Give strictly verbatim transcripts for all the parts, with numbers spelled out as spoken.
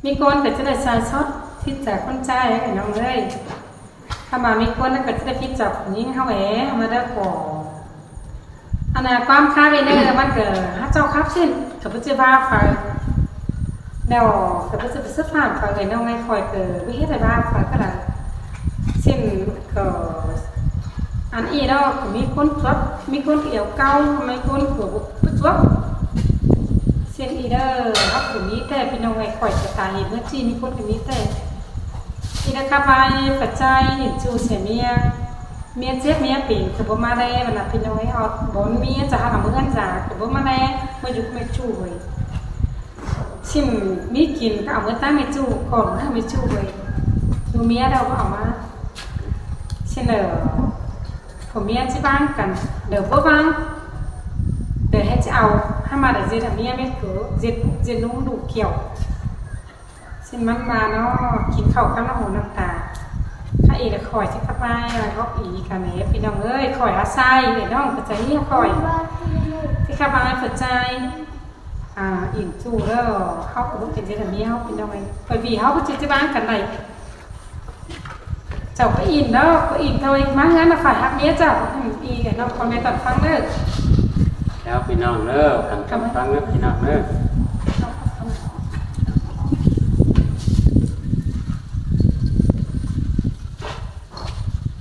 ꞌMí ꞌcốn ꞌcọ ꞌchí đảy sai sót phít ca ꞌcốn ꞌchái ꞌnị ꞌnọng ới. ꞌChăm ꞌva ꞌmí ꞌcốn ꞌcọ ꞌchí đảy phít ca phủ ꞌnhính ꞌháu é, ꞌmá đé ꞌcọ. Ăn ꞌquám khá ꞌviạk ꞌnị ꞌmắn ꞌcọ hák ꞌchọ khắp ꞌsịn, ꞌcọ báu ꞌchí ꞌva phaư. Đéo, ꞌcọ báu ꞌchí ꞌpưa sứp phản phaư ꞌnị ꞌnọng ꞌnị, khỏi ꞌcọ báu ꞌhế đảy ꞌva phaư ꞌcọ đảy. ꞌSịn ꞌcọ ăn ꞌnị ꞌnớ, ꞌcọ ꞌmí ꞌcốn chuốp, ꞌmí ꞌcốn kiẻo cáu, ꞌmí ꞌcốn ꞌcọ báu chuốp. ꞌSịn ꞌnị ꞌnớ, ꞌcọ ꞌmí ꞌtẹ ꞌpi ꞌnọng ꞌnị, khỏi ꞌcọ ta hên ꞌmứa ꞌchí ꞌmí ꞌcốn ꞌcọ ꞌmí ꞌtẹ. ꞌNị ꞌnớ khắp ꞌva ꞌphạ ꞌchái ꞌnhính ꞌchu sia ꞌmía, ꞌmía chếp ꞌmía pên ꞌcọ báu ꞌmá đé, ꞌva ꞌnị ꞌpi ꞌnọng ꞌnị, ók bón ꞌmía ꞌchọ hák ꞌmá ꞌhướn dá ꞌcọ báu ꞌmá đé, ꞌmá dú ꞌmá ꞌchu ꞌhới. ꞌSịn ꞌmí kin ꞌcọ au ꞌmá ꞌtáng ꞌmá ꞌchu, ꞌcọ ꞌmá ꞌmá ꞌchu ꞌhới. ꞌDú ꞌmía đaư ꞌcọ au ꞌmá. ꞌSịn ꞌnớ, phủ ꞌmía ꞌchí ꞌváng căn, đảy báu ꞌváng, đảy ꞌhế ꞌchí au, hák ꞌmá đảy ꞌdệt ꞌmía ꞌmết ꞌcọ, ꞌdệt, ꞌdệt ꞌnung ꞌlụk kiẻo. ꞌSịn ꞌmắn ꞌva ꞌnớ, kin khảu cắp ꞌnọng ꞌhụ ꞌnọng ta. Khá ꞌnị ꞌlẹo khỏi ꞌchí khắp ꞌva góp ꞌnị căn ꞌnị ꞌpi ꞌnọng ới, khỏi hák sai ꞌnị ꞌnọng ꞌcọ ꞌchí ꞌnị khỏi. ꞌCọ khắp ꞌva ꞌphạ ꞌchái, à, ꞌnhính ꞌchu ꞌnớ, ꞌháu ꞌcọ báu kin ꞌdệt ꞌmía ꞌháu ꞌpi ꞌnọng ới. Bởi vì ꞌháu báu ꞌchí ꞌchí ꞌváng căn đảy. Chảu ꞌcọ ꞌnhính ꞌnớ, ꞌcọ ꞌnhính thôi, ꞌmá ꞌhướn ꞌnớ phải hák ꞌmía chảu. Ừ, ꞌnị ꞌnọng ꞌcọ ꞌmá tỏn ꞌphắng ꞌnớ. Chảu ꞌpi ꞌnọng ꞌnớ, căn tỏn ꞌphắng ꞌnớ ꞌpi ꞌnọng ꞌnớ.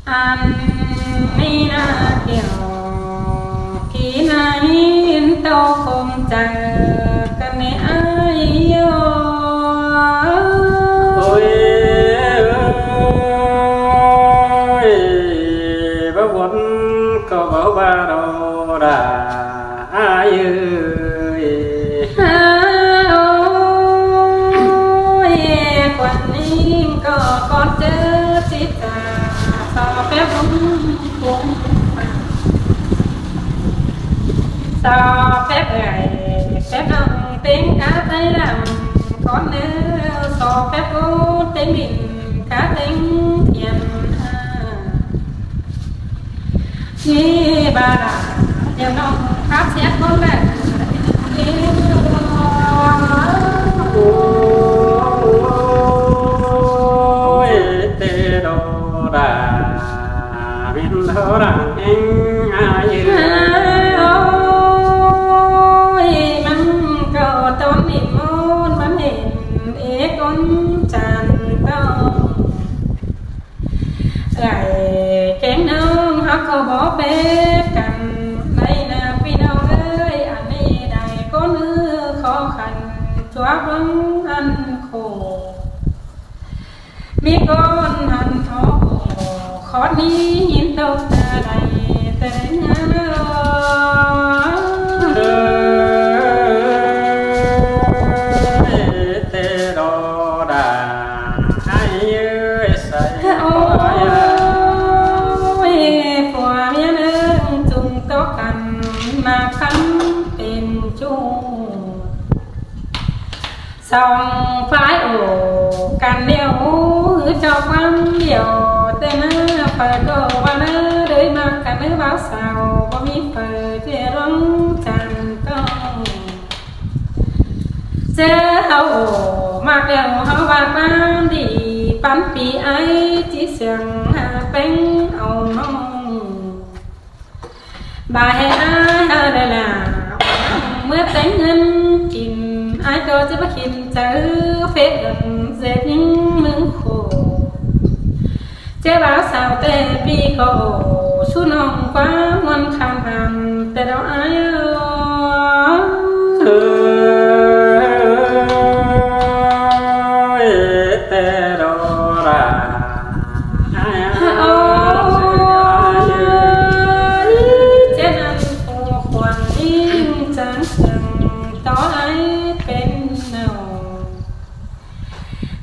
Ăn ꞌnị ꞌnạ kiẻo, kin ꞌnạ ꞌnhính ꞌtố khôm chaư căn ꞌnị ải ꞌnị. Ôi, ôi, báu bón ꞌcọ báu ꞌva đâu đa. Ai ơi. Ôi, khuôn ꞌnhính ꞌcọ ꞌcốn ꞌchớ ꞌchí ta, so phép ꞌcốn ꞌcốn. So phép ải, phép ꞌnọng ꞌtếng cá tái lăm, ꞌcốn ꞌnớ so phép ꞌcốn ꞌtếng đin cá ꞌtếng thiêng. ꞌNị ꞌva đa, ꞌnhính ꞌnọng khắp sia ꞌcốn đảy. Ôi, té đô đa, ꞌmến đô đa ꞌnhính ai ơi. Ôi, ꞌmắn ꞌcọ tón ꞌnị ꞌmôn ꞌmắn hên é ꞌcốn chăn ꞌtong. Ải kéng ꞌnọng ꞌháu ꞌcọ báu phép căn đảy ꞌnạ ꞌpi ꞌnọng ới, ăn ꞌnị đảy ꞌcốn ư khó khăn, chuốp ꞌlống ăn khổ. ꞌMí ꞌcốn ăn khó khổ, khót ꞌnị ꞌnhính tốc ta đảy, té đảy ꞌnạ. Ôi, té đô đa. Ai ơi, sai. Ôi, phua ꞌmía ꞌnưng chung tók căn ꞌmá khắm pên ꞌchu. Song phái ổ căn ꞌlẹo, ꞌhứ ꞌchọ ꞌquám ꞌlẹo, té ꞌnạ phaư ꞌcọ ꞌva ꞌnớ, đới ꞌmặc căn ꞌnớ báu sau, báu ꞌmí phaư ꞌchí ꞌluống chăn ꞌtong. ꞌChớ ꞌháu ꞌmặc ꞌlẹo ꞌháu ꞌva ꞌquám đi, pắn pi ải ꞌchí siêng ꞌhạ ꞌpéng au ꞌnọng. Ba ꞌhế ải ꞌhứ đảy ꞌlạ, ꞌmưa téng ꞌngớn kin, ải ꞌcọ ꞌchí báu kin chaư phết ꞌngớn ꞌdệt ꞌnhính ꞌmướng khổ. ꞌChớ báu sau té ꞌpi ꞌcọ, sú ꞌnọng ꞌquám ꞌmuôn khăm ăn, té đo ải ơi. Ôi, té đô đa. Ôi, ꞌchớ ꞌnặn phủ khuôn ꞌnhính chắng sương, tó ải pên ꞌnọng.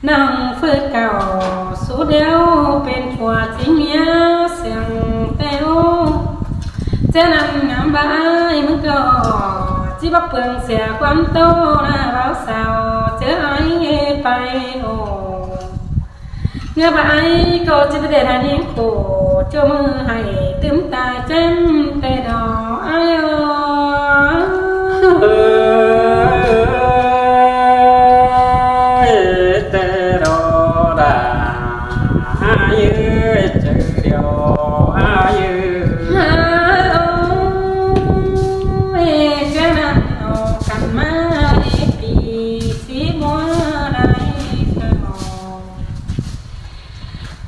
ꞌNọng phứt cảu sú ꞌlẹo pên phua ꞌchí ꞌmía siêng ꞌtẹ ꞌnớ. ꞌChớ ꞌnặn ngắm ꞌva ải ꞌmướng ꞌcọ ꞌchí báu pương sia ꞌquám ꞌtố ꞌnạ báu sau, ꞌchớ ải pay ổ. ꞌNgá ꞌva ải ꞌcọ ꞌchí báu đảy hả ꞌnhính khổ, ꞌchua ꞌmự hảy tứm ta chém ꞌtẹ đo ải ơi. Ôi,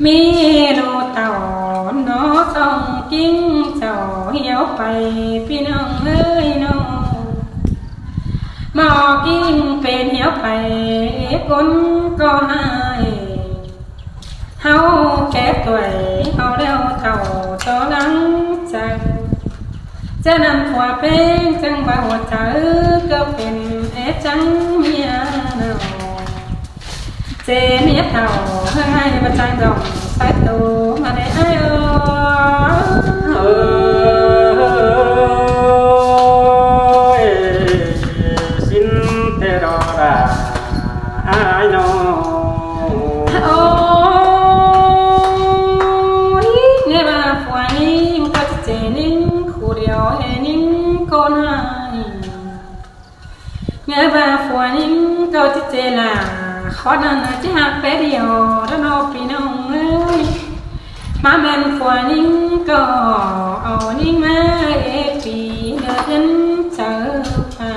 ꞌMí ꞌlụk tảu nó ꞌsọng ꞌkính chảu hiếu pay ꞌpi ꞌnọng ới ꞌnọ. ꞌMọ ꞌkính pên hiếu pay ꞌcốn ꞌcọ ꞌhại. ꞌHáu ké tuổi ꞌháu ꞌlẹo tảu ꞌto lắng chaư. ꞌChớ ꞌnặn phua ꞌpéng chắng ꞌva hua chaư ꞌcọ pên é chắng ꞌmía ꞌnọ. ꞌChớ ꞌmía tảu ꞌhới ꞌva chắng dỏm sáư tô ꞌmá đảy ái ơ. Ơi, ꞌsịn ꞌtẹ đó đa ái ꞌnọ. Ôi, ꞌnhá ꞌva phua ꞌnhính ꞌcọ ꞌchí ꞌchê ꞌnhính khu điêu ꞌhế ꞌnhính ꞌcốn ꞌhại. ꞌNhá ꞌva phua ꞌnhính ꞌcọ ꞌchí ꞌchê lả khót ꞌnặn ꞌchí ꞌhặc pé điêu đó ꞌnọ ꞌpi ꞌnọng ới. ꞌMá ꞌmen phua ꞌnhính ꞌcọ au ꞌnhính ꞌmá ꞌpí ꞌnớ ꞌhướn chaư pha.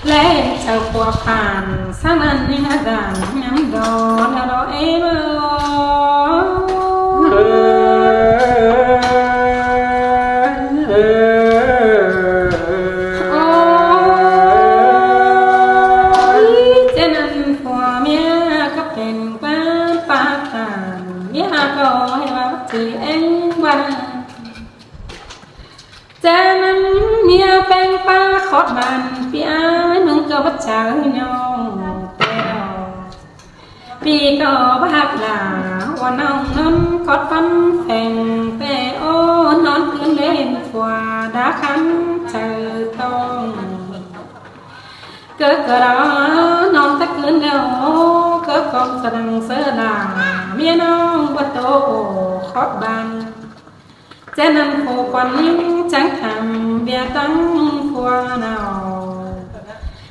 ꞌLẹo chaư phua phan sáư ꞌnặn ꞌnhính ꞌhặc đản ngắm đo ꞌnớ đó ꞌếm ơ. Ôi, ꞌchớ ꞌnặn phua ꞌmía ꞌcọ pên ꞌquám ꞌpá tản ꞌmía ꞌcọ ꞌhế ꞌva báu ꞌchí ꞌéng ꞌva. ꞌChớ ꞌnặn ꞌmía ꞌpéng ꞌpá khót ban ꞌpi ái ꞌmứng ꞌcọ báu chaư ꞌnọng ꞌtẹ. ꞌPi ꞌcọ báu ꞌhặc lả ꞌva ꞌnọng ꞌnón khót ꞌphắn pheng ꞌtẹ ꞌo ꞌnón ꞌcứn ꞌlến phua đá khăn chaư ꞌtong. ꞌCọ ꞌcọ đó ꞌnón tắc ꞌcứn ꞌlẹo ꞌcọ ꞌcóng sa đăng sáư lả ꞌmía ꞌnọng báu ꞌtố ổ khót ban. ꞌChớ ꞌnặn phua ꞌquám ꞌnhính chắng tham ꞌviạk tẳng phua ꞌnọ.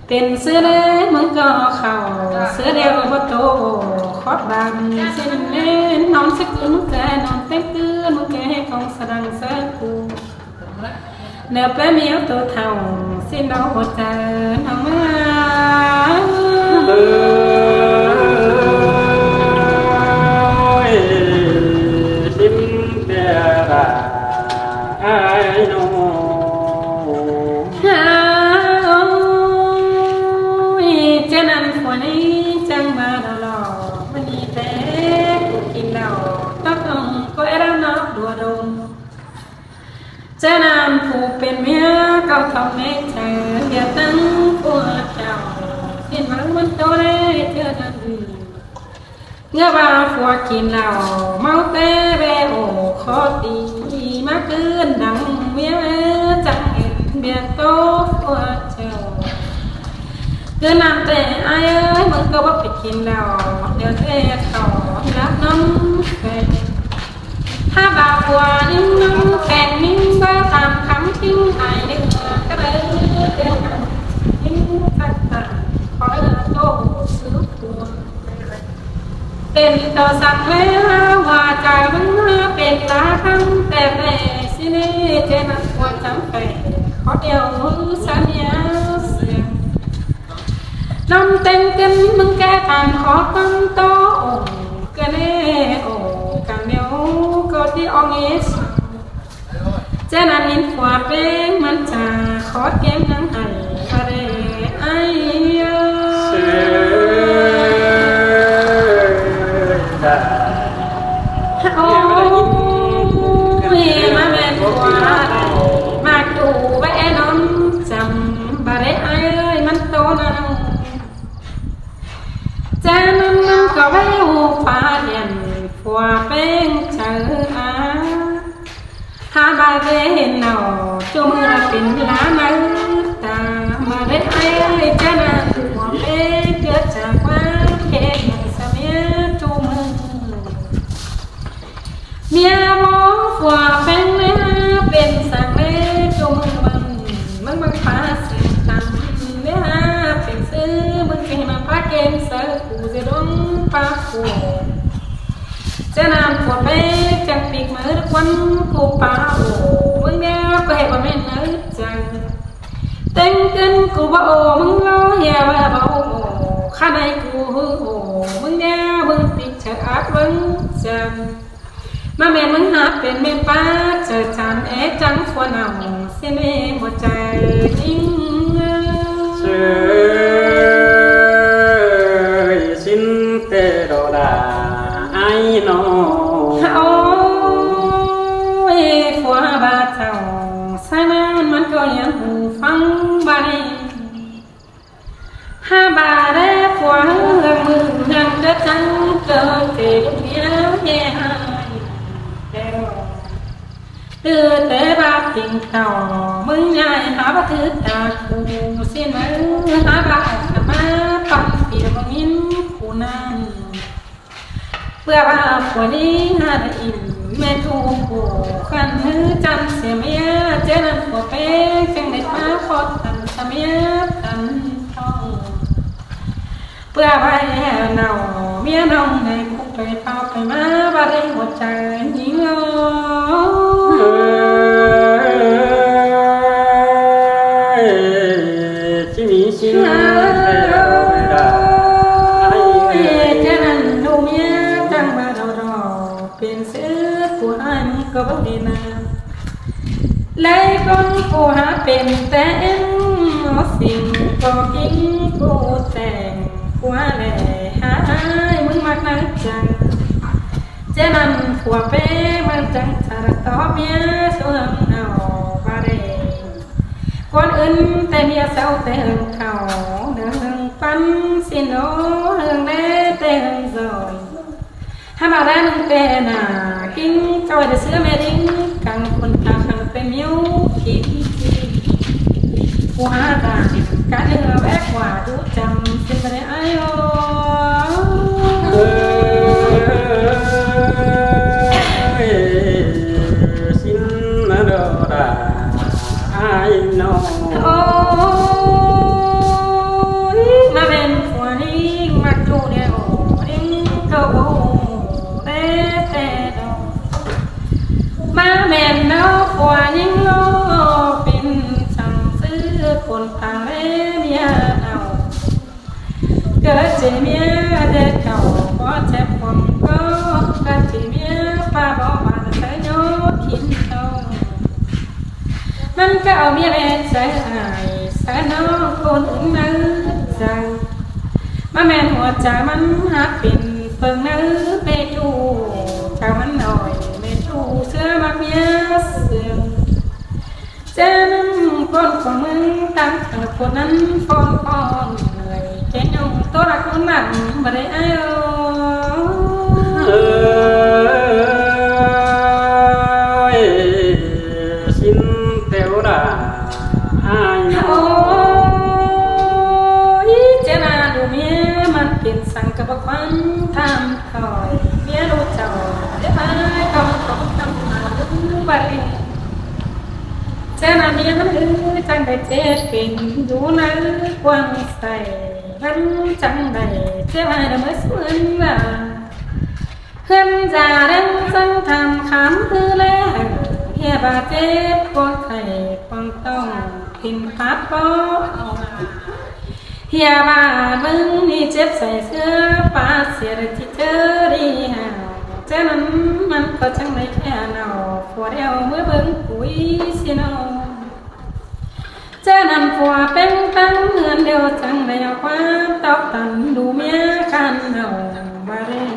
Pên ꞌsứ ꞌlế ꞌmứng ꞌcọ khảu, ꞌsứ điêu báu ꞌtố khót ban. ꞌSịn ꞌnén ꞌnón sáư ꞌcứn ꞌmứng ꞌcọ ꞌnón ꞌtếng ꞌcứn ꞌmứng ꞌcọ ꞌhế ꞌcóng sa đăng sáư cu. ꞌNớ ꞌpé ꞌmí tô thảu ꞌsịn đau hua chaư ꞌnọng ꞌmá. Ôi, ꞌsịn ꞌtẹ đó ái ꞌnọ. Ôi, ꞌchớ ꞌnặn phua ꞌnhính chắng ꞌva đó lo, ꞌmá ꞌnị ꞌtẹ ꞌcọ kin đao, tắc ꞌcóng ꞌcọ é đao nó đua đôn. ꞌChớ ꞌnặn phủ pên ꞌmía ꞌcọ thỏng ꞌmé chaư ꞌviạk tẳng phua chảu, ꞌsịn ꞌmá ꞌmắn ꞌtố đé ꞌchớ ꞌnặn. ꞌNhá ꞌva phua kin đao ꞌmáu té ꞌvẹ ổ khót đi, ꞌmá ꞌcứn đăng ꞌmía chắng ên ꞌviạk ꞌtố phua chảu. ꞌCứn ꞌnặn ꞌtẹ ái ới, ꞌmứng ꞌcọ báu pay kin đao, điêu ꞌtẹ khảu lắp ꞌnón pheng. ꞌHá ꞌva phua ꞌnhính ꞌnón pheng ꞌnhính báu tham khắm ꞌkính ai đảy cá đaư, ꞌcứn ꞌnặn ꞌnhính tắc tẳng khói ꞌtố sư phua. Pên tô săng ꞌlé ꞌva chaư ꞌmứng ꞌmá pên tá khắm ꞌtẹ ꞌtẹ ꞌsịn ꞌnê, ꞌchớ ꞌnặn phua chắng pay khót điêu ꞌmứ sán ꞌnhá siêng. ꞌNón ꞌtếng ꞌcứn ꞌmứng ké tham khót ꞌtón ꞌtố ổ, ꞌcọ ꞌnê ổ cẳng điêu ꞌcọ ꞌtí ong ế săng. ꞌChớ ꞌnặn ꞌnhính phua ꞌpéng ꞌmắn chả khót ꞌkém ꞌnhắng hảy ꞌva đé ái ơ. Ôi, ꞌmá ꞌmen phua ꞌmặc ꞌtụ ꞌva é ꞌnón chăm ꞌva đé ái ơi, ꞌmắn ꞌtố ꞌnặn. ꞌChớ ꞌnặn ꞌcọ ꞌvạy ú phả điên phua ꞌpéng chaư a. Hák ꞌva đé hên nả ꞌchu ꞌmự pên lá máư ta ꞌva đé ái ơi, ꞌchớ ꞌnặn phua ꞌpéng ꞌcọ chả ꞌquá khen ꞌmự sa ꞌmía ꞌchu ꞌmự. ꞌMía ꞌmó phua ꞌpéng ꞌlé pên săng ꞌlé ꞌchu ꞌmự bươn, ꞌmướng ꞌmướng phá seng tăng ꞌlé pên ꞌsứ ꞌmướng ꞌchí ꞌmá phá kên sáư cu ꞌdệt ꞌlống pá cu. ꞌChớ ꞌnặn phua ꞌpéng chắng píc máư đé ꞌquắn cu pá ổ, ꞌmướng ꞌnhá ꞌcọ hê ꞌva ꞌmen máư chắng. ꞌTếng ꞌcứn cu báu ổ, ꞌmướng ꞌló hê ꞌva báu ổ, khả ꞌnị cu ꞌhứ ổ, ꞌmướng ꞌnhá ꞌmướng píc áp ꞌvớng chăn. ꞌMá ꞌmen ꞌmứng hák pên ꞌmen pá, chaư chăn é chắng phua nẳng, ꞌsịn ꞌmí ꞌhua chaư ꞌnhính. ꞌSới ꞌsịn ꞌtẹ đo đa ải ꞌnọ. Ôi, phua ꞌva chảu, sáng ꞌnặn ꞌmắn ꞌcọ hiến hủ ꞌphắng ꞌva đi. Hák ꞌva đé phua ꞌhướng ꞌmướng ꞌhướng ꞌcọ chắng ꞌcọ ꞌtẹ ꞌlụk ꞌmía ꞌhế ꞌhại. Tư té ꞌva ꞌpính tảu ꞌmứng ꞌnhại hák ꞌva thứ ta khủ ꞌsịn ꞌmá, hák ꞌva ảt ꞌmá păng pía ꞌmướng ꞌnhính khủ ꞌnặn. ꞌPưa ꞌva phua ꞌnhính hák đa ỉn ꞌme ꞌtụ khủ khăn ꞌhứ chăn sia ꞌmía, ꞌchớ ꞌnặn phua ꞌpéng chắng đảy pá khót tăn sia ꞌmía tăn ꞌtóng. ꞌPưa ꞌva ꞌnị nảu ꞌmía ꞌnọng đảy khủ pay páo pay ꞌmá ꞌva đảy ꞌhua chaư ꞌnhính ꞌnớ. ꞌChí ꞌmí ꞌsịn ꞌtẹ đo đa ải. ꞌChớ ꞌnặn ꞌlụk ꞌmía chắng ꞌva đo đo, pên ꞌsứ phua ꞌhại ꞌmắn ꞌcọ báu đi ꞌna. Lai ꞌcốn khủ hák pên té ꞌén, ók ꞌsịn ꞌcọ ꞌkính khủ tẻng, khủ hák lẻ hák ải ꞌmứng ꞌmặc ꞌnăng chắng. ꞌChớ ꞌnặn phua ꞌpéng ꞌmắn chắng chả tóp ꞌmía ꞌsướng nảu ꞌva đảy. ꞌCốn ứn té ꞌmía sáu té ꞌhướng khảu, ꞌnưng ꞌhướng ꞌpắn ꞌsịn ꞌnớ, ꞌhướng đé té ꞌhướng ꞌdọi. Hák ꞌva đá ꞌnưng té nả, ꞌkính ꞌchoi đé ꞌsứa ꞌme đinh, căng khuôn ta khăng pên ꞌmiu ꞌkính. Khủ hák đa, cá ꞌnưng ꞌvét khua đú chăm ꞌsịn ꞌva đảy ải ꞌnọ. ꞌSới ꞌsịn ꞌtẹ đo đa ải ꞌnọ. Ôi, ꞌmá ꞌmen phua ꞌnhính ꞌmặc ꞌtụ đeo, ꞌnhính ꞌcọ báu đé ꞌtẹ đo. ꞌMá ꞌmen ꞌnọ phua ꞌnhính ꞌló, pên chắng ꞌsứ cuôn tang đé ꞌmía nảu. ꞌCọ ꞌchí ꞌmía đé khảu báu chép cuông ꞌcọ, ꞌcọ ꞌchí ꞌmía pá báu bang sáư ꞌnhó khín ꞌtông. ꞌMắn ꞌcọ au ꞌmía ꞌvét sáư ải, sáư ꞌnọng ꞌcốn ứn máư chắng. ꞌMá ꞌmen ꞌhua chaư ꞌmắn hák pên ꞌpơng náư ꞌme ꞌtụ, chaư ꞌmắn ꞌnọi ꞌme ꞌtụ ꞌsứa ꞌmặc ꞌmía sương. ꞌChớ ꞌnặn ꞌcốn khong ꞌmướng tang khảu ꞌcốn ꞌnặn phón khong người, ké ꞌnọng ꞌtố đa ꞌcốn ꞌnặn ꞌva đảy ải ꞌnọ. ꞌSới ꞌsịn ꞌtẹ đo đa ải ꞌnọ. Ôi, ꞌchớ ꞌnặn ꞌlụk ꞌmía ꞌmắn pên săng ꞌcọ báu khăn tham khỏi, ꞌmía ꞌlụk chảu, đé pay ꞌcọ ꞌcọ tăm nả ꞌlụk ꞌva đảy. ꞌChớ ꞌnặn ꞌmía ꞌmắn ꞌhứ chắng đảy chếp pên dú náư quảng sai, ꞌmắn chắng đảy chếp ải đa ꞌmứa ꞌsướng ꞌva. ꞌHướn dả ꞌlẹng chắng tham khám ꞌhứ ꞌlé hảư, ꞌhịa ꞌva chếp quảng sai quảng ꞌtóng, pên páp báu au. ꞌHịa ꞌva ꞌmướng ꞌnị chếp sai ꞌsứa pá sia đảy ꞌchí ꞌchớ đi hảư. ꞌChớ ꞌnặn ꞌmắn ꞌcọ chắng đảy ꞌkhẹ nảu phua đeo ꞌmứa ꞌpơng púi ꞌsịn ꞌnọ. ꞌChớ ꞌnặn phua ꞌpéng tắng ꞌhướn đeo chắng đảy au ꞌquám tóp tăn đu ꞌmía khăn nảu ꞌva đảy.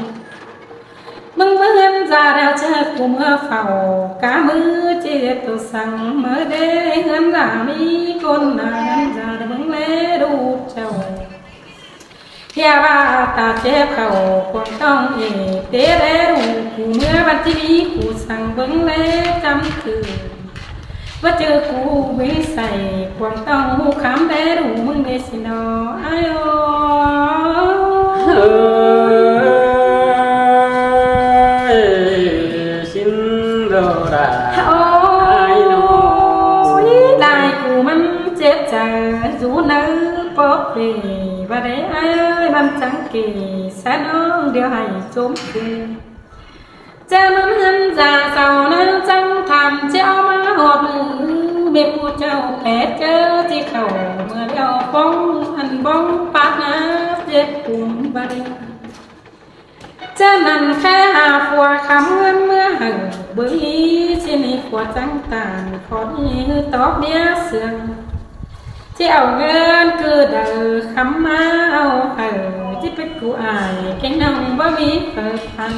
ꞌMứng ꞌmứa ꞌhướn dả đeo ꞌchớ ꞌcọ ꞌmứa phảu, cá ꞌmứ ꞌchí ꞌdệt tô săng ꞌmứ đé ꞌhướn dả ꞌmí ꞌcốn nả ꞌhướn dả đeo ꞌmứng ꞌlé đu chảu. ꞌHịa ꞌva ta chếp khảu quảng ꞌtóng ê, té đé đu khủ ꞌmứa băn ꞌchí ꞌmí khủ săng ꞌmứng ꞌlé chăm thử. ꞌVa ꞌchư khủ ꞌmí sai quảng ꞌtóng ꞌmú khắm đé đu ꞌmứng đé ꞌsịn ꞌnọ ải ꞌnọ. ꞌSới ꞌsịn ꞌtẹ đo đa ải ꞌnọ. Ôi, lai khủ ꞌmắn chếp chaư dú náư póc pê ꞌva đảy ải ꞌmắn chắng kể sáư ꞌnọng đeo hảư chốm kể. ꞌChớ ꞌmắn ꞌhướn dả sau ꞌnặn chắng tham ꞌchớ ꞌmá ꞌhọt ꞌmự ꞌmí phủ chaư pét ꞌchớ ꞌchí khảu ꞌmưa đeo ꞌpóng ăn bóng pák ná chếp khủ ꞌva đảy. ꞌChớ ꞌnặn khe hả phua khắm ꞌngớn ꞌmứa hảư, bớng ꞌí ꞌchí ꞌnị phua chắng tản khót ꞌnị tóp ꞌmía sương. ꞌChí au ꞌngớn cứ đaư khắm ꞌmá au hảư, ꞌchí pét cu ải kéng ꞌnọng báu ꞌmí phơ khăn.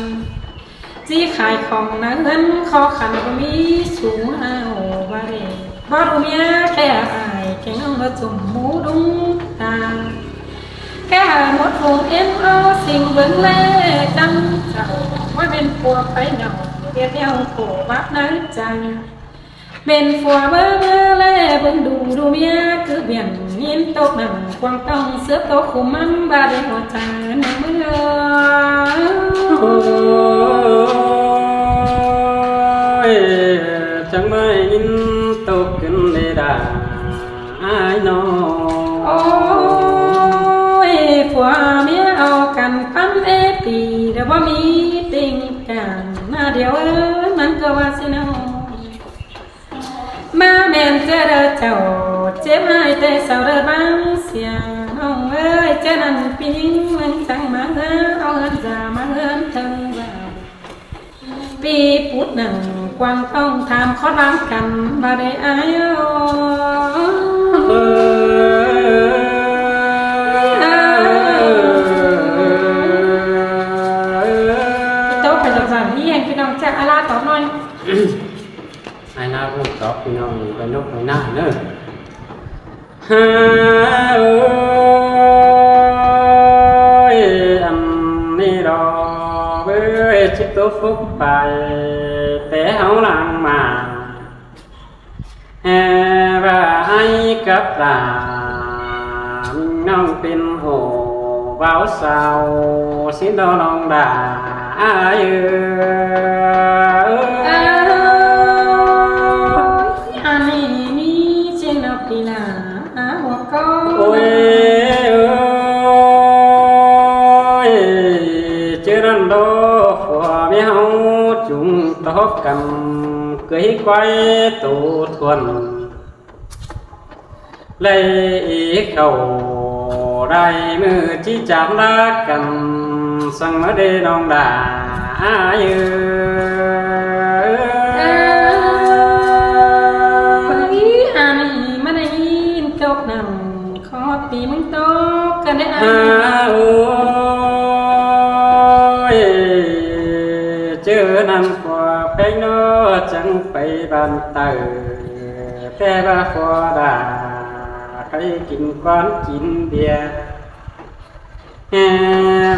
ꞌChí khai khong ꞌnớ ꞌngớn khó khăn báu ꞌmí sú au bá đảy. Báu đu ꞌmía khe ải kéng ꞌnọng báu chum mú đúng ta. Khe hảư mốt phung ên au sing bớng ꞌlẹ chắng chảu, ꞌmá pên phua pay nỏ, ꞌviạk ꞌnẹo khổ báp ꞌnớ chắng. Pên phua báu ꞌmía ꞌlẹ bớng đu đu ꞌmía cứ biên ꞌnhín tốc nẳng quang tong sứa tốc khum ꞌmắn bá đảy hua chaư nẳng ꞌmứa. Ôi, chắng ꞌmá ꞌnhín tốc kin đảy đa ai nó. Ôi, phua ꞌmía au căn ꞌpắn ế pì, đa báu ꞌmí tình cảm, ꞌna điêu ới, ꞌmắn ꞌcọ ꞌva ꞌsị ꞌnọng. ꞌMá ꞌmen ꞌchớ đaư chảu, chếp ꞌhại ꞌtẹ sau đaư báng sia. ꞌNọng ới, ꞌchớ ꞌnặn ꞌpi ꞌnhính ꞌmướng chắng ꞌmá ꞌhứa, au ꞌhướn dả ꞌmá ꞌhướn thơng dả. ꞌPi pút nẳng quang tong tham khót báng căn bá đảy ai ới. Tốc phải dọn dọn đi, anh ꞌpi ꞌnọng chả ai ꞌlạ tóp ꞌnọi. Ai ꞌlạ tóp ꞌpi ꞌnọng, ꞌpi ꞌnọng, ꞌpi ꞌnọng ꞌnớ. Hả ơi, ăn ꞌnị lo bới chip tố phúc bài té háo làng mà. Hè và ai cắp là mình nong pên hổ báo sao xin đo lòng đà ai ơi. Ôi, ăn ꞌnị ꞌnị chén ꞌnọ ꞌpi ꞌnạ, á, ua ꞌcọ. Ôi, ôi, ꞌchớ ꞌnặn đó phua ꞌmía hảư chúng tóp căn, ꞌcới quay tổ thuần. Lạy ý khảu đảy ꞌmự ꞌchí chăm ꞌlạ căn, săng ꞌmá đảy nong đà ai ơi. Ơ, ý ăn ꞌnị ꞌmá đảy ꞌnhín tốc nẳng khót ꞌpi ꞌmướng tốc căn đảy ai. Hả ơi, ꞌchớ ꞌnặn phua ꞌpéng ꞌnọ chắng pay ban taư. Té ꞌva phua đa khay kin quán kin bia. Hè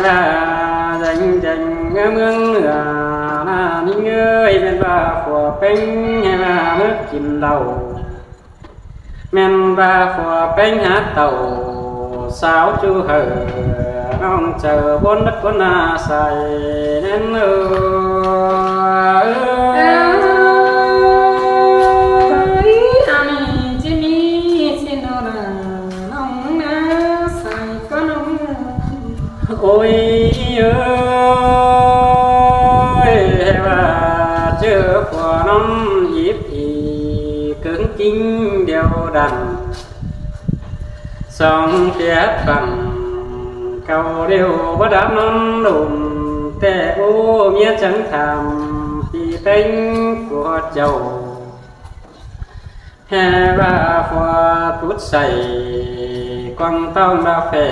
ꞌva deng deng ꞌmướng ꞌnưa ꞌna ꞌnhính ới, ꞌmen ꞌva phua ꞌpéng hè ꞌva ꞌmứa kin đaư. ꞌMen ꞌva phua ꞌpéng hák tảu sáo ꞌchu hảư, ꞌnọng chaư bón đất bón ꞌna sai ꞌnén ơ. Ôi, ăn ꞌnị ꞌchí ꞌmí ꞌchí ꞌnọ đà ꞌnọng ꞌna sai ꞌcọ ꞌnọng. Ôi ơi, hè ꞌva ꞌchớ phua ꞌnọng íp ỉ cứng kính điêu đặn, song tiết phẳng cầu điêu bá đáp ꞌnón đùm, té bố ꞌmía chắng tham ꞌpi ꞌpéng của chảu. Hè ꞌva phua pút sảy quăng tong đa phẻ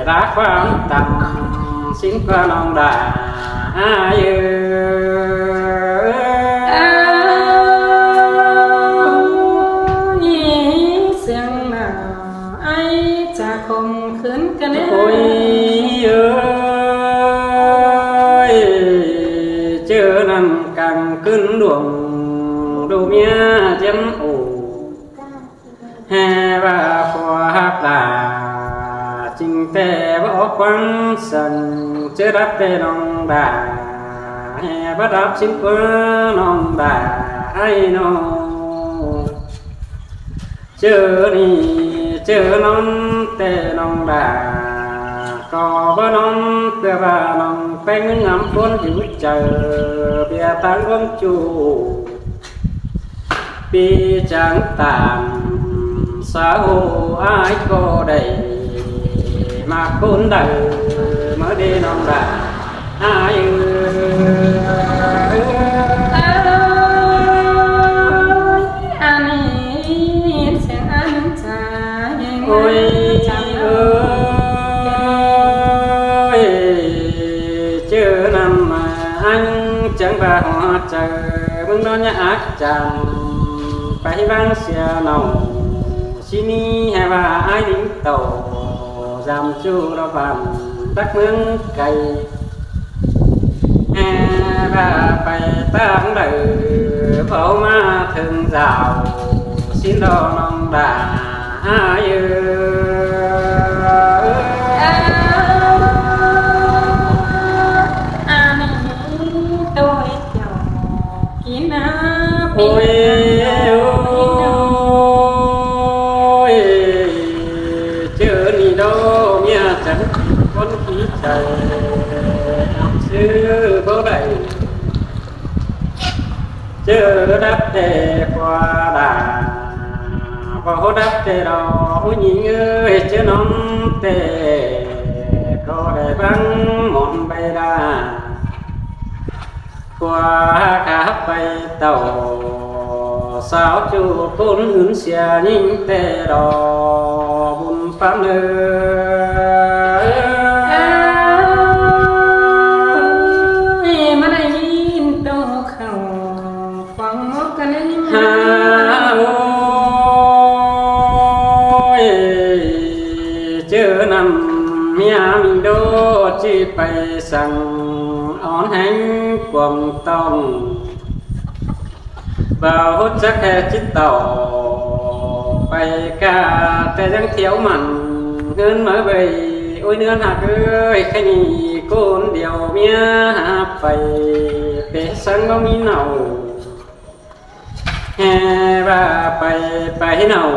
đá quang tăm, sính qua nong đà ai ơi. Ai, sương nả ai chả không khướn căn ơi. Ôi ơi, ꞌchớ ꞌnặn căng cứng đuông đu ꞌmía chiếm ổ. Hè ꞌva phua hák đà, chính té báu quăng săng, ꞌchớ đắp té nong đà, hè bá đắp sính qua nong đà ai ꞌnọ. ꞌChớ ꞌnị ꞌchớ ꞌnón té nong đà, ꞌcọ báu ꞌnón ꞌpưa ꞌva nong ꞌpéng ngắm ꞌcốn hảư chaư, bia táng ꞌluống ꞌchu. ꞌPi chắng tản sa hô ai ꞌcọ đảy, ꞌmặc ꞌcốn đaư ꞌmá đảy nong đà Ai ơi. Ôi, ăn xin ăn cha. Ôi, ôi, ꞌchớ ꞌnặn ꞌmá ăn chắng ꞌva ꞌhọt chaư ꞌmướng ꞌnón ꞌnhá ác chăng, pay ꞌváng sia nau. ꞌSịn ꞌnị hảư ꞌva ai đin tảu dăm ꞌchu ꞌlạ bản đắc ꞌmướng cay. Hảư ꞌva pay ꞌtáng đaư báu ꞌmá thơng dảo, ꞌsịn ꞌlo ꞌnọng đa ai ơi. Ăn tôi chào kín áp. Ôi, ôi, ꞌchớ ꞌnị đo ꞌmía chắng ꞌcốn khí chaư, ꞌsứ báu đảy. ꞌChớ đắp ꞌtẹ ꞌquá đa, báu đắp ꞌtẹ ꞌlo, ôi ꞌnhính ơi, ꞌchớ ꞌnọng ꞌtẹ ꞌcọ đảy ꞌváng mỏn pay đa. ꞌQuá khả pay tảu sáu ꞌchu ꞌcốn ứn sia ꞌnhính ꞌtẹ ꞌlo bun ꞌpắn ơi. Ôi, ꞌmá đảy ꞌnhính tô khảu quảng mốc căn ꞌnhính. Hả ôi, ꞌchớ ꞌnặn ꞌmía ꞌmí đô ꞌchí pay săng ón ꞌhéng cuông tỏng. Báu ꞌhụ chắc ꞌhế ꞌchí tảu pay ꞌca, ꞌtẹ ꞌdáng thiếu mẳn ꞌhướn máư vay. Ôi ꞌnứa ꞌnặc ơi, khay ꞌnị ꞌcốn điêu ꞌmía hả pay, pay săng báu ꞌmí nau. Hả ꞌva pay, pay nau,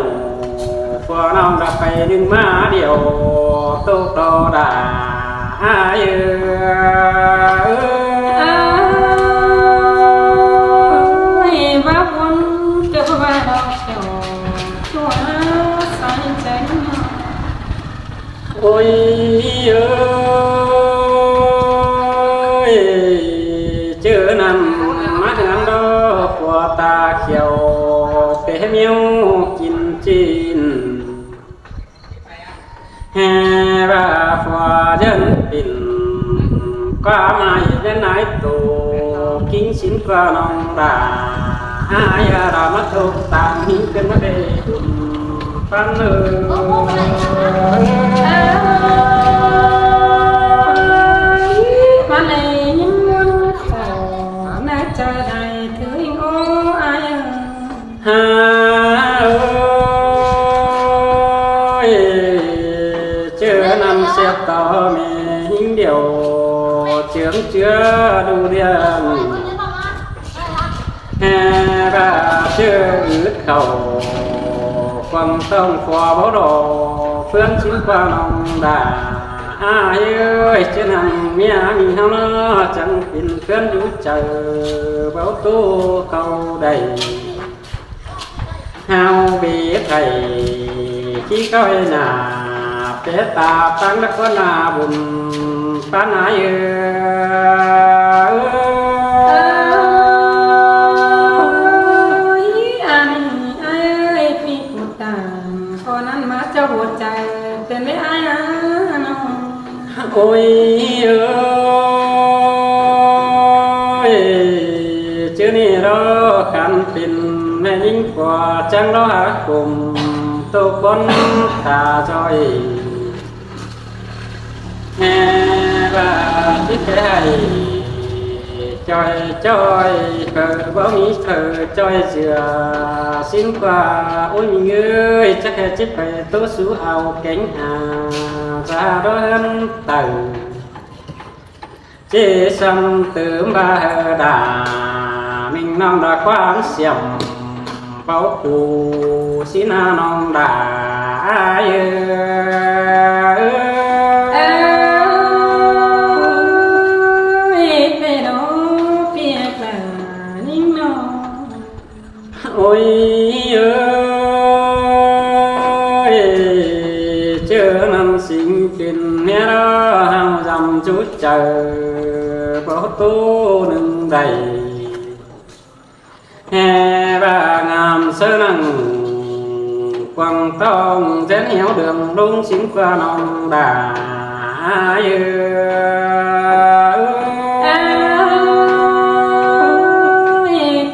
ꞌpưa ꞌnọng đa pay đương ꞌmá điêu, tô tô đa ai ơi. Ôi, bác ꞌvốn kêu ꞌva đo kẻo ꞌchua sai chén. Ôi ơi, ꞌchớ ꞌnặn ꞌmá ꞌhướn đo ꞌpưa ta khiêu, pé ꞌmiu kin ꞌchịn. Hả ꞌva ꞌpưa dơn pin, ꞌquá mai dơn ái tô, kin ꞌsịn ꞌquá ꞌnọng đa ai ꞌva đa ꞌmá tô tang ꞌnhính ꞌcứn ꞌmá đê đun. Păn ơi. Păn ơi, ꞌnhính ꞌmuôn khảu ꞌnhá chaư đảy thứ ꞌhịnh ố ai ơi. Hả ơi, ꞌchớ ꞌnặn sia tó mê ꞌnhính điêu, chướng chứa đu điên. Hả ꞌva ꞌchớ ứt khảu, cuông tỏng ꞌpưa báu đo, ꞌpưa ꞌsịn ꞌquá ꞌnọng đa ai ơi, ꞌchớ ꞌnặn ꞌmía ꞌmí ꞌháu ꞌnớ, chắng pên ꞌpưa dú chaư, báu ꞌtố khảu đảy. ꞌHáu bế thảy, ꞌchí ꞌcoi nả, pé ta ꞌtáng đắc ꞌquá nả bun, păn ai ơi. Ôi, ai, ai ơi, ꞌpi ꞌcụ tản, ꞌcọ ꞌnặn ꞌmá ꞌchọ hua chaư, pên báu ai ꞌnớ. Ôi ơi, ꞌchớ ꞌnị ꞌlo khăn pên ꞌmá ꞌnhính ꞌpưa chắng ꞌlo hả cốm tô ꞌcốn ta ꞌchoi. Hả ꞌva ꞌchí pay hảy ꞌchoi ꞌchoi, khảu báu ꞌmí khảu ꞌchoi sia, ꞌsịn ꞌquá ôi ꞌmí ơi, chắc ꞌhế ꞌchí pay ꞌtố sú au kéng a, dá đó ꞌhướn taư. ꞌChí săm tứm ꞌva hảư đa, ꞌmính ꞌnọng đa ꞌquám siăm, báu ꞌcụ ꞌsịn ꞌnọng đa ai ơi. Ôi, pay đo ꞌpiếc đa ꞌnhính ꞌnọng. Ôi ơi, ꞌchớ ꞌnặn ꞌsịn pên ꞌmía ꞌlo ꞌháu dăm dú chaư. Báu ꞌtố ꞌnưng đảy. Hé ꞌva ngắm ꞌsớ nẳng quảng tong ꞌdệt hiếu đường lung ꞌsịn ꞌqua ꞌnọng đả. Ơi, ơi,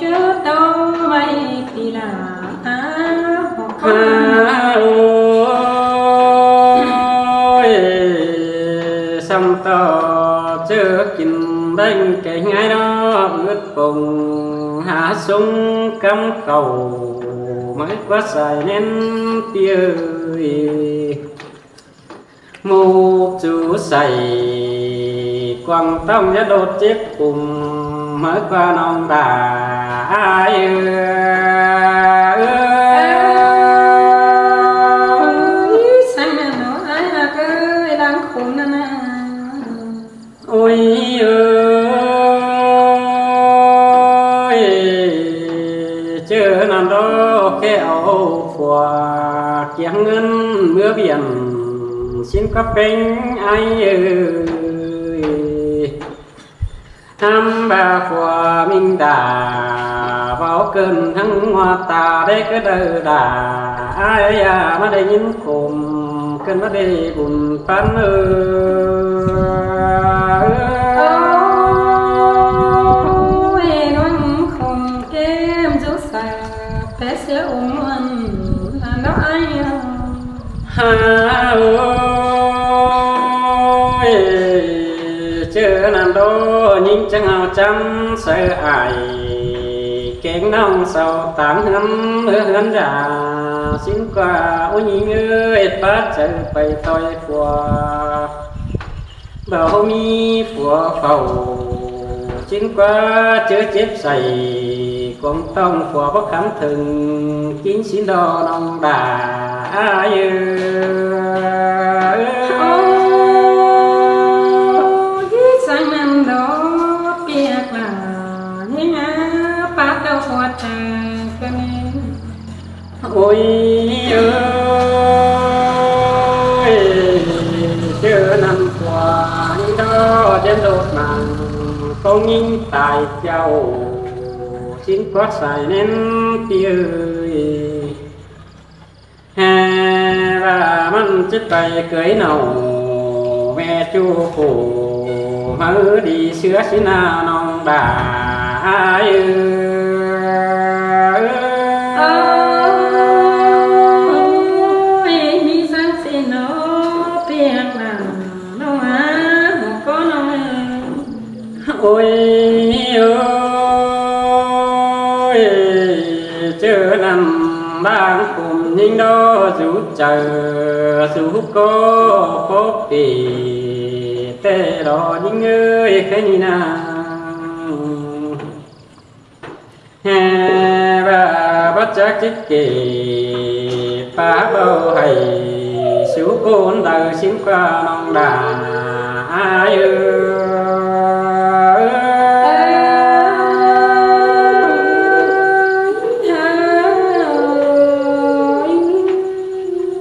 ꞌchớ ꞌtố ꞌmạy ꞌpi ꞌla. Ơi, sắm ꞌtọ ꞌchớ kin đảy kẻ ꞌngai ꞌnọ, ứt pông hả sung cắm khảu, ꞌmới ꞌquá sai ꞌnén ꞌpi ơi. Mục ꞌchu sai quảng tong ꞌdệt đột chếp khum, ꞌmới ꞌqua ꞌnọng đả. Ơi, ơi, sắm ꞌnặn ꞌnọ, ơi, ꞌlạ ơi, đang khum ꞌnặn ꞌna. Ôi ơi, ꞌchớ ꞌnặn ꞌló khéo phua kiếng ꞌngớn ꞌmứa biển ꞌsịn ꞌquá ꞌpéng ơi. Hăm ꞌva phua ꞌminh đả, báu ꞌcợn ꞌhăng ꞌmá ta đảy ꞌcọ đảy đả. Ơi, ꞌmá đảy ꞌnghín khum, ꞌcợn ꞌmá đảy bun ꞌpắn ơi. Ôi, ꞌnọng khum kém dú sa, pé sia ung ꞌmuôn, ꞌnặn ꞌló ơi. Hả ơi, ꞌchớ ꞌnặn ꞌló ꞌnhính chắng ao chăm saư ải, kéng ꞌnọng sau táng ꞌhướn ꞌmứa ꞌhướn dả ꞌsịn ꞌqua. Ôi ꞌnhính ơi, pá chaư pay ꞌtoi phua, báu ꞌmí phua phảu ꞌsịn ꞌqua. ꞌChớ chếp sai quảng tong phua báu khắm thửng, kin ꞌsịn ꞌló ꞌnọng đả. Ơi, ôi, sắm ꞌnặn ꞌló piếc ꞌla, ꞌnhính ꞌmá pá ꞌtố phua chaư ꞌcọ ꞌnị. Ôi ơi, ꞌchớ ꞌnặn phua ꞌnhính ꞌló ꞌdệt đột măng, ꞌcóng ꞌnhính tai chảu ꞌsịn ꞌquá sai ꞌnén ꞌpi ơi. Hé ꞌva ꞌmắn ꞌchí pay cưới nảu, ꞌme ꞌchu phủ ꞌmứ đi ꞌsứa ꞌsịn ꞌna ꞌnọng đả. Ơi, ơi, ꞌmí săng ꞌsịn ꞌnọ piếc ꞌla ꞌnọng ꞌa, ꞌcọ ꞌnọng ơi. Ôi ơi, ꞌchớ ꞌnặn đang khum ꞌnhính ꞌló dú chaư, dú ꞌcọ ꞌpó pỉ, té ꞌló ꞌnhính ơi, khá ꞌnị ꞌna. Hé ꞌva báu chắc chít kể, pá báu hảy sú ꞌcốn đaư ꞌsịn ꞌqua ꞌnọng đả. Ơi, ơi, ơi, ơi.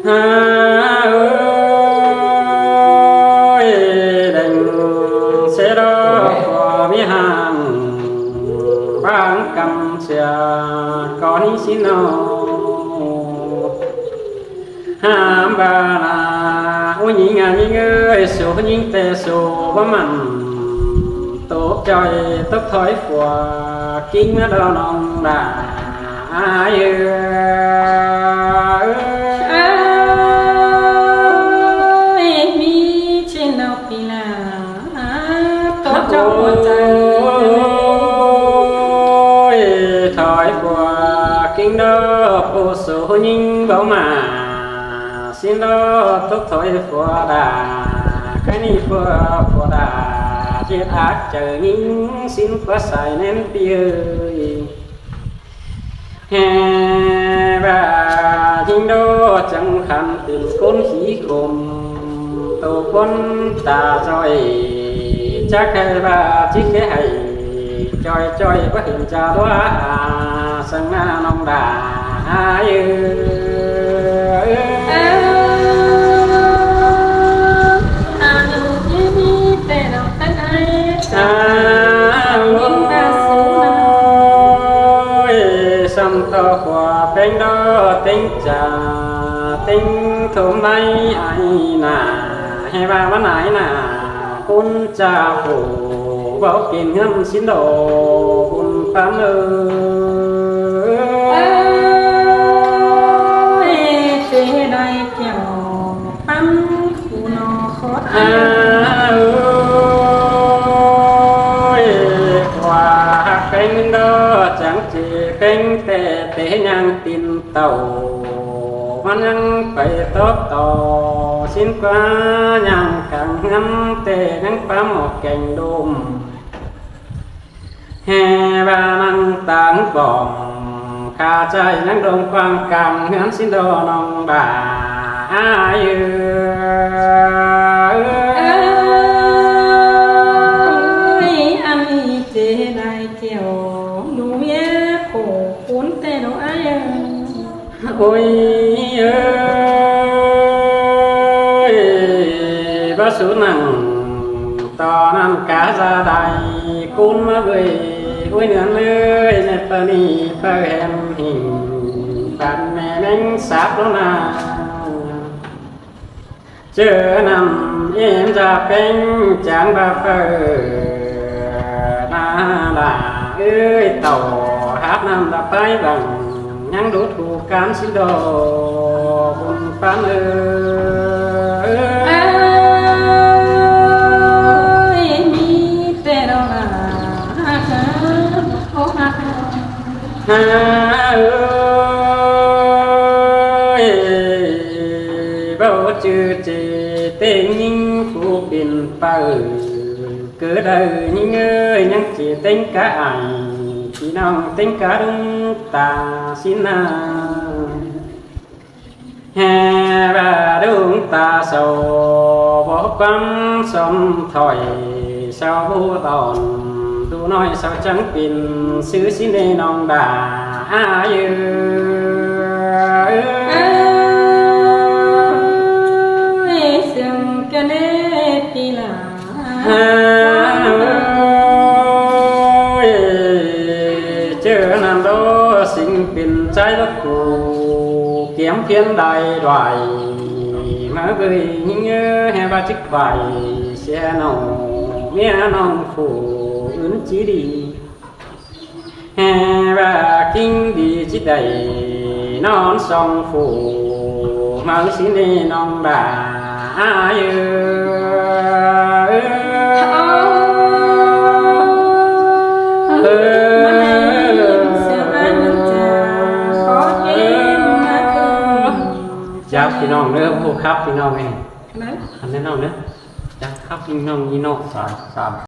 Hả ơi, đeng sia ꞌló phua ꞌmí ꞌhăng, ꞌváng ꞌcắm sia ꞌcọ ꞌnhính ꞌsịn ꞌnọ. Hả ꞌva ꞌna, ôi ꞌnhính ơi, ꞌnhính ơi, sú ꞌnhính té sú báu mẳn tốc ꞌchoi tốc thói phua kin ꞌmá ꞌló ꞌnọng đả. Ơi, ơi, ơi, ꞌmí ꞌchí ꞌnọ ꞌpi ꞌla, tốc ꞌchọ ꞌhua chaư. Ôi, thói phua kin ꞌló ꞌpộ sú ꞌnhính báu mả, ꞌsịn ꞌló tốc thói phua đả, khá ꞌnị phua, phua đả, ꞌdệt ác chaư ꞌnhính ꞌsịn ꞌquá sai ꞌnén ꞌpi ơi. Hé ꞌva ꞌnhính ꞌló chắng khăn pên ꞌcốn khí khôm, tô ꞌcốn ta ꞌchoi, chắc hả ꞌva ꞌchí khé hảy ꞌchoi ꞌchoi báu hên cha ꞌlúa, a, săng ꞌna ꞌnọng đả. Ơi, ơi, ơi, ơi, ơi, ơi. Têng thôm đảy ai nả, hè ꞌva ꞌmắn ai nả, ꞌcốn ꞌchạu phủ, báu pên ꞌhướn sín đo, ꞌcốn ꞌpắn ơi. Ơi, ꞌchớ đảy kẻo ꞌpắn phủ ꞌnọ khót. À, ơi, ꞌquá ꞌhặc ꞌpéng đo, chắng ꞌchí ꞌpéng ꞌtẹ, té ꞌnhắng tin tảu. ꞌMắn ꞌnhắng pay tóp tó, sín ꞌquá ꞌnhắng cang ꞌhướn ꞌtẹ, ꞌnhắng pá ꞌmọ keng đôm. Hè ꞌva ꞌnăng táng bỏng, khả ꞌchái ꞌnăng đôm quang cang ꞌhướn sín đo ꞌnọng đa ai ơi. Ơi, ăn ꞌchớ đảy kẻo, đu ꞌviạk khổ khốn ꞌtẹ đo ai ơi. Ôi ơi, báu sú nẳng, to ꞌnặn cá da đai, ꞌcốn ꞌmá ꞌvới, ôi nương ơi, ꞌnẹ ꞌpá ꞌnị ꞌpá hẻm hỉng, bản ꞌme ꞌmếng sáp lố na. ꞌChớ ꞌnặn ꞌếm da ꞌpéng chắng ꞌva ꞌpá ꞌna lả ơi, tảu hák ꞌnặn da ꞌpái văng, ꞌnhắng đốt hụ cán sín đo, ꞌcốn ꞌpắn ơi. Ơi, ꞌmí ꞌtẹ đo lả, ꞌhặc ꞌhặc, ꞌhặc ꞌhặc. Hà ơi, báu chứ ꞌchí ꞌtếng ꞌnhính phủ pên pau. ꞌCọ đaư ꞌnhính ơi, ꞌnhắng ꞌchí ꞌtếng cá ai, ꞌpi ꞌnọng ꞌtếng cá ꞌlung ta sín na. Hè ꞌva ꞌlung ta sau, báu ꞌquám sóm thỏi, sau báu tỏn, ꞌtú ꞌnọi sau chắng pên, ꞌsứ sín ꞌnê ꞌnọng đa ai ơi. Ơi, sương ꞌcọ ꞌnê ꞌpi lả. Hà ơi, ꞌchớ ꞌnặn đo sính pên ꞌchái lốc phủ, kiêm phiến đai đoai, ꞌmá ꞌvới ꞌnhính ơi, hè ꞌva chức vải, sia nỏ, ꞌmía ꞌnọng phủ, ứn ꞌchí đi. Hè ꞌva ꞌkính đi ꞌchí đảy, ꞌnón song phủ, ꞌmá sín ꞌnê ꞌnọng đa ai ơi. Ơ, chào ꞌpi ꞌnọng ꞌnớ, hô khắp ꞌpi ꞌnọng ơi. Ăn ꞌnọng ꞌnớ. Chào khắp ꞌpi ꞌnọng ꞌnị ꞌnớ. Sám, sám.